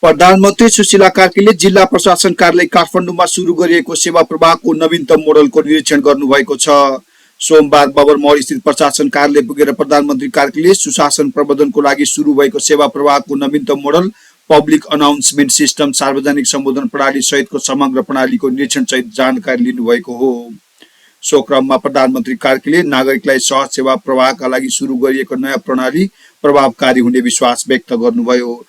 प्रधानमन्त्री सुशीला कार्कीले जिल्ला प्रशासन कार्यालय काठमाडौँमा सुरु गरिएको सेवा प्रवाहको नवीनतम मोडलको निरीक्षण गर्नुभएको छ। सोमबार बबरमहल स्थित प्रशासन कार्यालय पुगेर प्रधानमन्त्री कार्कीले सुशासन प्रबन्धनको लागि सुरु भएको सेवा प्रवाहको नवीनतम मोडल पब्लिक अनाउन्समेन्ट सिस्टम सार्वजनिक सम्बोधन प्रणाली सहितको समग्र प्रणालीको निरीक्षण सहित जानकारी लिनुभएको हो। सो क्रममा प्रधानमन्त्री कार्कीले नागरिकलाई सहज सेवा प्रवाहका लागि सुरु गरिएको नयाँ प्रणाली प्रभावकारी हुने विश्वास व्यक्त गर्नुभयो।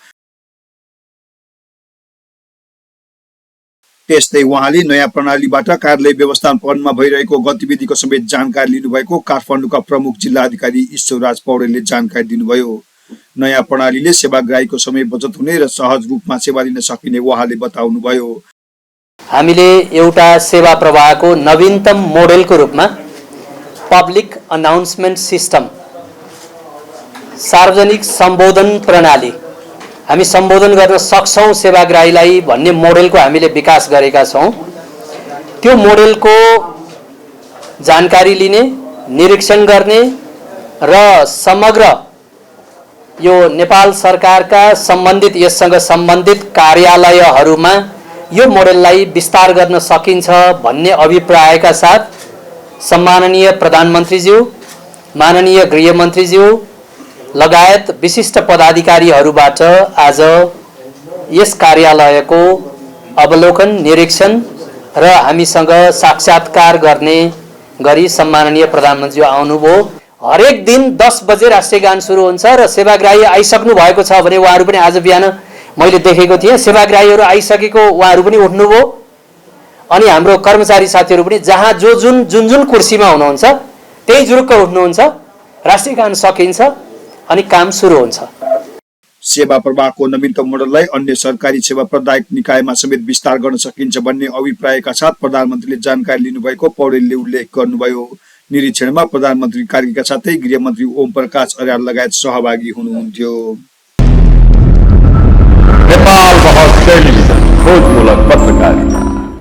त्यस्तै उहाँले नयाँ प्रणालीबाट कार्यालय व्यवस्थापनमा भइरहेको गतिविधिको समेत जानकारी लिनुभएको काठमाडौँका प्रमुख जिल्ला अधिकारी ईश्वरराज पौडेलले जानकारी दिनुभयो। नयाँ प्रणालीले सेवाग्राहीको समय बचत हुने र सहज रूपमा सेवा लिन सकिने उहाँले बताउनुभयो। हामीले एउटा सेवा प्रवाहको नवीनतम मोडेलको रूपमा पब्लिक अनाउन्समेन्ट सिस्टम सार्वजनिक सम्बोधन प्रणाली हामी सम्बोधन गर्न सक्छौं सेवाग्राहीलाई भन्ने मोडेलको हामीले विकास गरेका छौं। त्यो मोडेलको जानकारी लिने, निरीक्षण गर्ने र समग्र यो नेपाल सरकारका सम्बन्धित यससँग सम्बन्धित कार्यालयहरूमा यो मोडेललाई विस्तार गर्न सकिन्छ भन्ने अभिप्रायका साथ सम्माननीय प्रधानमन्त्रीज्यू, माननीय गृहमन्त्रीज्यू लगायत विशिष्ट पदाधिकारीहरूबाट आज यस कार्यालयको अवलोकन, निरीक्षण र हामीसँग साक्षात्कार गर्ने गरी सम्माननीय प्रधानमन्त्री आउनुभयो। हरेक दिन 10 बजे राष्ट्रिय गान सुरु हुन्छ र सेवाग्राही आइसक्नु भएको छ भने उहाँहरू पनि आज बिहान मैले देखेको थिएँ सेवाग्राहीहरू आइसकेको उहाँहरू पनि उठ्नुभयो। अनि हाम्रो कर्मचारी साथीहरू पनि जहाँ जुन कुर्सीमा हुनुहुन्छ त्यही जुरुक्क उठ्नुहुन्छ, राष्ट्रिय गान सकिन्छ अनि काम सुरु हुन्छ। सेवा प्रवाहको नवीनतम मोडललाई अन्य सरकारी सेवा प्रदायक निकायमा समेत विस्तार गर्न सकिन्छ भन्ने अभिप्रायका साथ प्रधानमन्त्रीले जानकारी लिनुभएको पौडेलले उल्लेख गर्नुभयो। निरीक्षणमा प्रधानमन्त्री कार्कीका साथै गृहमन्त्री ओम प्रकाश अर्याल लगायत सहभागी हुनुहुन्थ्यो। नेपाल बहुत टेलिभिजन खोजमूलक पत्रकारिता